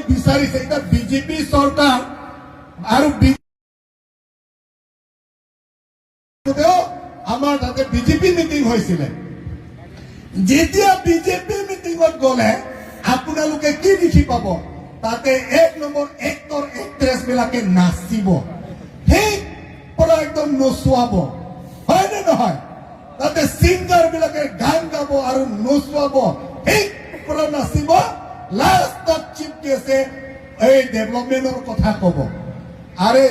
বিচাৰিছে, এতিয়া বিজেপি চৰকাৰ আৰু আমাৰ তাতে বিজেপি মিটিং হৈছিলে। যেতিয়া বিজেপি মিটিঙত গ'লে আপোনালোকে কি দেখি পাব? তাতে এক নম্বৰ এক্টৰ এক্ট্ৰেছ বিলাকে নাচিব, সেই পৰা একদম নচুৱাব, হয় নে নহয়? তাতে ছিংগাৰ বিলাকে গান গাব আৰু নচুৱাব, সেই পৰা নাচিব। লাষ্টত চিফ গেষ্টে এই ডেভেলপমেণ্টৰ কথা ক'ব। আৰে,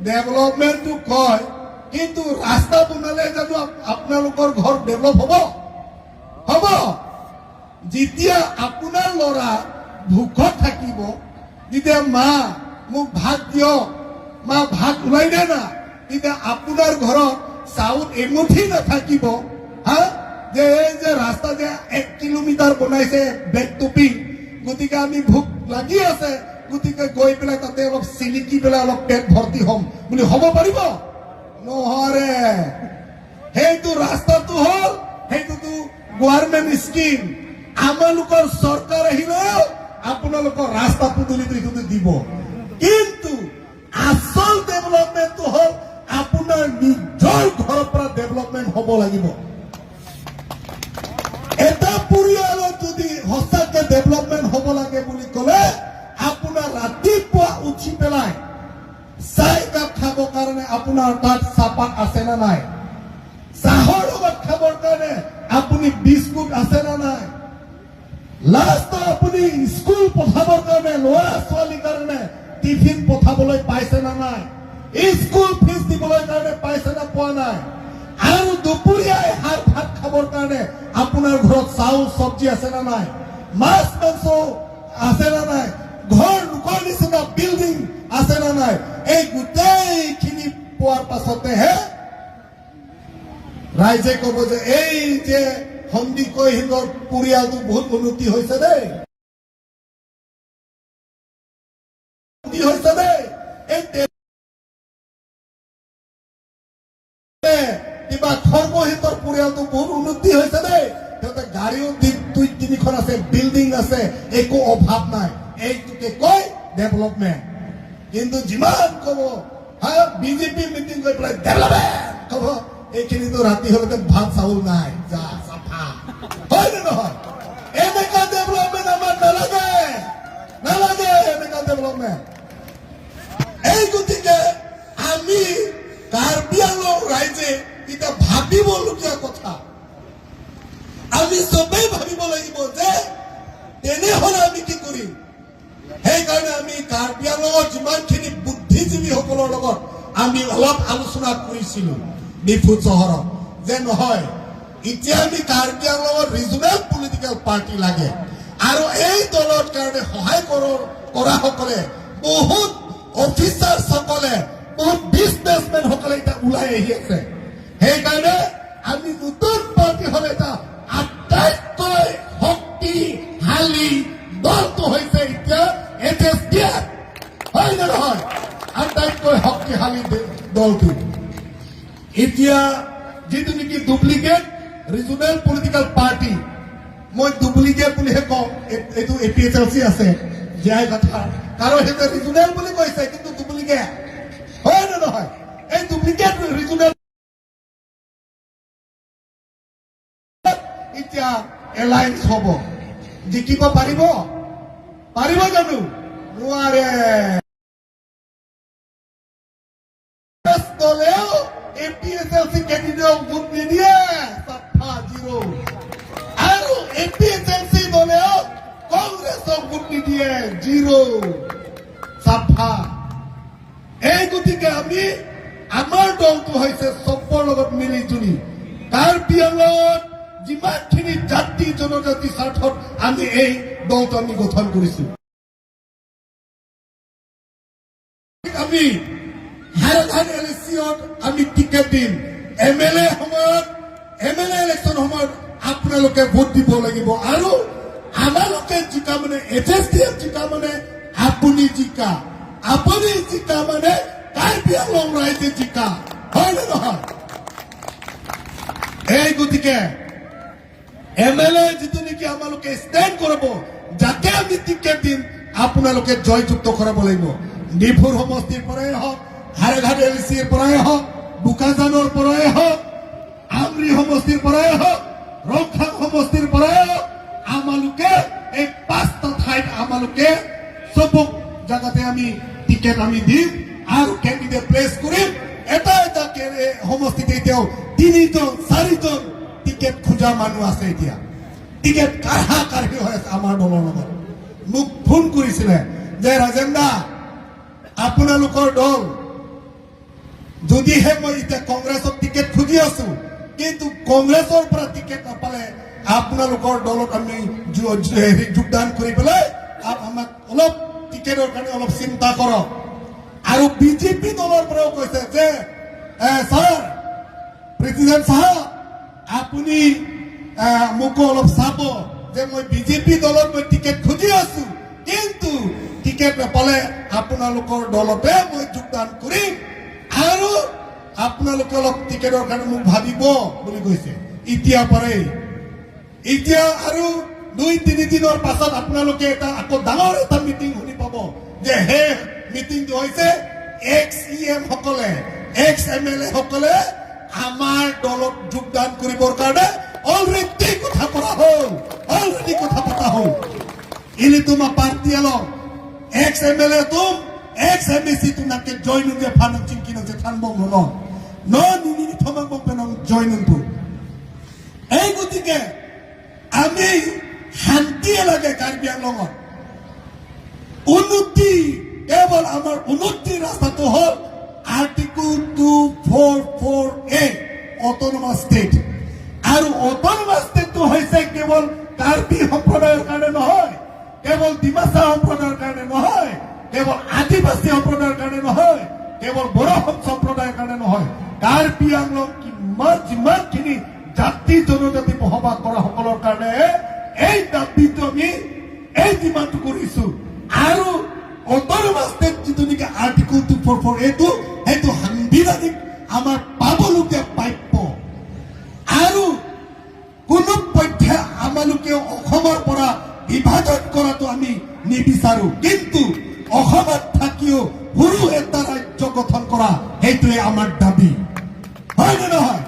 ডেভেলপমেণ্টটো কয়, কিন্তু ৰাস্তা বনালে জানো আপোনালোকৰ ঘৰ ডেভেলপ হ'ব? হ'ব? যেতিয়া আপোনাৰ ল'ৰা ভোকত থাকিব, যেতিয়া "মা, মোক ভাত দিয়ক, মা, ভাত ওলাই দে না", তেতিয়া আপোনাৰ ঘৰত চাউল এমুঠি নাথাকিব, হা, যে এই যে ৰাস্তা যে 1 কিলোমিটাৰ বনাইছে ব্লেক টপিং, গতিকে আমি ভোক লাগি আছে, গতিকে গৈ পেলাই তাতে অলপ চিলিকি পেলাই অলপ পেট ভৰ্তি হ'ম বুলি হ'ব পাৰিব? নহৰে। সেইটো ৰাস্তাটো হ'ল, সেইটোতো গভৰ্ণমেণ্ট স্কিম। আমালোকৰ চৰকাৰ আহিলেও আপোনালোকৰ ৰাস্তা পদূলিটো সেইটো দিব, কিন্তু আচল ডেভেলপমেণ্টটো হ'ল আপোনাৰ নিজৰ ঘৰৰ পৰা ডেভেলপমেণ্ট হ'ব লাগিব। এটা পৰিয়ালত যদি সঁচাকে ডেভেলপমেণ্ট হ'ব লাগে বুলি ক'লে, আপোনাৰ ৰাতিপুৱা উঠি পেলাই চাহ একাপ খাবৰ কাৰণে আপোনাৰ তাত চাহপাত আছে নে নাই? চাহৰ লগত খাবৰ কাৰণে আপুনি বিস্কুট আছে নে নাই? লাষ্টত আপুনি স্কুল পঠাবৰ কাৰণে, ল'ৰা ছোৱালীৰ কাৰণে টিফিন পঠাবলৈ পাইছে নে নাই? স্কুল ফিজ দিবলৈ কাৰণে পাইছে নে পোৱা নাই? আৰু দুপৰীয়া এসাঁজ ভাত খাবৰ কাৰণে আপোনাৰ ঘৰত চাউল, চব্জি আছে নে নাই? মাছ, মাংস আছে নে নাই? ঘৰ লোকৰ নিচিনা বিল্ডিং আছে নে নাই? এই গোটেইখিনি পোৱাৰ পাছতেহে ৰাইজে ক'ব যে এই যে সন্দিকৈ সিংহৰ পৰিয়ালটো বহুত উন্নতি হৈছে দেই, উন্নতি হৈছে দেই। এই কিবা খৰ্গহিতৰ পৰিয়ালটো বহুত উন্নতি হৈছে দেই, সিহঁতে গাড়ীও দুই তিনিখন আছে, বিল্ডিং আছে, একো অভাৱ নাই। এইটোকে কয় ডেভেলপমেণ্ট। কিন্তু যিমান ক'ব, হা, বিজেপি মিটিং কৰি পেলাই ডেভেলপমেণ্ট ক'ব, এইখিনিতো ৰাতি হ'লে ভাত চাউল নাই, যা চাফা, হয় নে নহয়? এনেকা ডেভেলপমেণ্ট আমাৰ নালাগে, নালাগে এনেকা ডেভেলপমেণ্ট। এই গতিকে আমি কাৰ্বি আংলং ৰাইজে এতিয়া ভাবিবলগীয়া কথা, আমি চবেই ভাবিব লাগিব যে তেনেহলে আমি কি কৰিম। সেইকাৰণে আমি কাৰ্বি আংলঙৰ যিমানখিনি বুদ্ধিজীৱীসকলৰ লগত আমি অলপ আলোচনা কৰিছিলো ডিফু চহৰত, যে নহয়, এতিয়া আমি কাৰ্বি আংলঙত ৰিজনেল পলিটিকেল পাৰ্টি লাগে আৰু এই দলৰ কাৰণে সহায় কৰাসকলে, বহুত অফিচাৰসকলে, বহুত বিজনেছমেন সকলে এতিয়া ওলাই আহি আছে। সেইকাৰণে আমি নতুন পাৰ্টি হলে এটা আটাইতকৈ শক্তিশালী দলটো হৈছে এতিয়া এইচ এছ ডি এফ, হয় নে নহয়? আটাইতকৈ শক্তিশালী দলটো এতিয়া যিটো নেকি ডুপ্লিকেট ৰিজনেল পলিটিকেল পাৰ্টি, মই ডুপ্লিকেট বুলিহে কওঁ। এইটো A P H L C আছে জীয়াই কথা, কাৰণ সেইটো ৰিজনেল বুলি কৈছে, কিন্তু ডুপ্লিকেট, হয় নে নহয়? এই ডুপ্লিকেট ৰিজনেল এতিয়া এলায়েন্স হ'ব, জিকিব পাৰিব? পাৰিব জানো? নোৱাৰে। দলেও A P H L C কেণ্ডিডেটক vote নিদিয়ে, চাফা জিৰ'। আৰু A P H L C দলেও কংগ্ৰেছক ভোট নিদিয়ে, জিৰ', চাফা। এই গতিকে আমি আমাৰ দলটো হৈছে চবৰ লগত মিলি জুলি কাৰ্বি আংলঙত যিমানখিনি জাতি জনজাতি স্বাৰ্থত আমি এই দলটো আমি গঠন কৰিছো। আমি হাইলাকান্দি এল এ চিত আমি টিকেট দিম। এম এল এ সময়ত, এম এল এ ইলেকশ্যন সময়ত আপোনালোকে ভোট দিব লাগিব। আৰু আমালোকে জিকা মানে, এইচ এছ ডি এফ জিকা মানে আপুনি জিকা, আপুনি জিকা মানে কাৰ্বি আংলং ৰাইজে জিকা, হয় নে নহয়? এই গতিকে এম এল এ যিটো নেকি আমালোকে ষ্টেণ্ড কৰিব, যাকে আমি টিকেট দিম, আপোনালোকে জয়যুক্ত কৰাব লাগিব। ডিফুৰ সমষ্টিৰ পৰাই হওক, হাৰেঘাট এল চিৰ পৰাই হওক, বোকাজানৰ পৰাই হওক, আমৰি সমষ্টিৰ পৰাই হওক, ৰংখাং সমষ্টিৰ পৰাই হওক, আমালোকে এই পাঁচটা ঠাইত আমালোকে চবক জাগাতে আমি টিকেট আমি দিম আৰু কেণ্ডিডেট প্লেচ কৰিম। এটা এটা সমষ্টিত এতিয়াও তিনিজন, চাৰিজন টিকেট খোজা মানুহ আছে। এতিয়া টিকেট কাঢ়া কাঢ়ি হৈ আছে। আমাৰ দলৰ লগত মোক ফোন কৰিছিলে যে ৰাজেন দা, আপোনালোকৰ দল যদিহে মই এতিয়া কংগ্ৰেছত টিকেট খুজি আছো, কিন্তু কংগ্ৰেছৰ পৰা টিকেট নাপালে আপোনালোকৰ দলত আমি হেৰি যোগদান কৰি পেলাই আমাক অলপ টিকেটৰ কাৰণে অলপ চিন্তা কৰক। আৰু বিজেপি দলৰ পৰাও কৈছে যে ছাৰ, প্ৰেচিডেণ্ট চাহাব, আপুনি মোকো অলপ চাব যে মই বিজেপি দলত মই টিকেট খুজি আছো, কিন্তু টিকেট নাপালে আপোনালোকৰ দলতে মই যোগদান কৰিম আৰু আপোনালোকে অলপ টিকেটৰ কাৰণে মোক ভাবিব বুলি কৈছে। এতিয়া পৰাই এতিয়া আৰু 2-3 দিনৰ পাছত আপোনালোকে এটা আকৌ ডাঙৰ এটা মিটিং শুনি পাব যে সেই মিটিংটো হৈছে এক্স ই এম সকলে, এক্স এম এল এ সকলে আমাৰ দলত যোগদান কৰিবৰ কাৰণে অলৰেডি কথা পৰা হ'ল, অলৰেডি কথা পতা হ'ল। ইলি তোমাৰ party along ex MLA tum, ex MEC tum nake join unge phanang chingki nang che thanbong no no nini ni thomang bong penong join unpu। এই গতিকে আমি শান্তিয়ে লাগে কাৰ্বি আংলঙত, উন্নতি। কেৱল আমাৰ উন্নতিৰ ৰাস্তাটো হ'ল Article 244A, autonomous state। আৰু অট'নমাছ ষ্টেটটো হৈছে কেৱল কাৰ্বি সম্প্ৰদায়ৰ কাৰণে নহয়, কেৱল ডিমাচা সম্প্ৰদায়ৰ কাৰণে নহয়, কেৱল আদিবাসী সম্প্ৰদায়ৰ কাৰণে নহয়, কেৱল বড়ো সম্প্ৰদায়ৰ কাৰণে নহয়। কাৰ্বি আংলং কিমান যিমানখিনি জাতি জনজাতি বসবাস কৰা সকলৰ কাৰণে এই দাবীটো আমি এই ডিমাণ্ডটো কৰিছো। আৰু অট'নমাছ ষ্টেট যিটো নেকি আৰ্টিকল 244 এইটো, সেইটো সাংবিধানিক আমাৰ পাবলগীয়া প্ৰাপ্য। আৰু কোনো পধ্যে আমালোকে অসমৰ পৰা বিভাজন কৰাটো আমি নিবিচাৰো, কিন্তু অসমত থাকিও সৰু এটা ৰাজ্য গঠন কৰা, সেইটোৱে আমাৰ দাবী। হয় নে নহয়?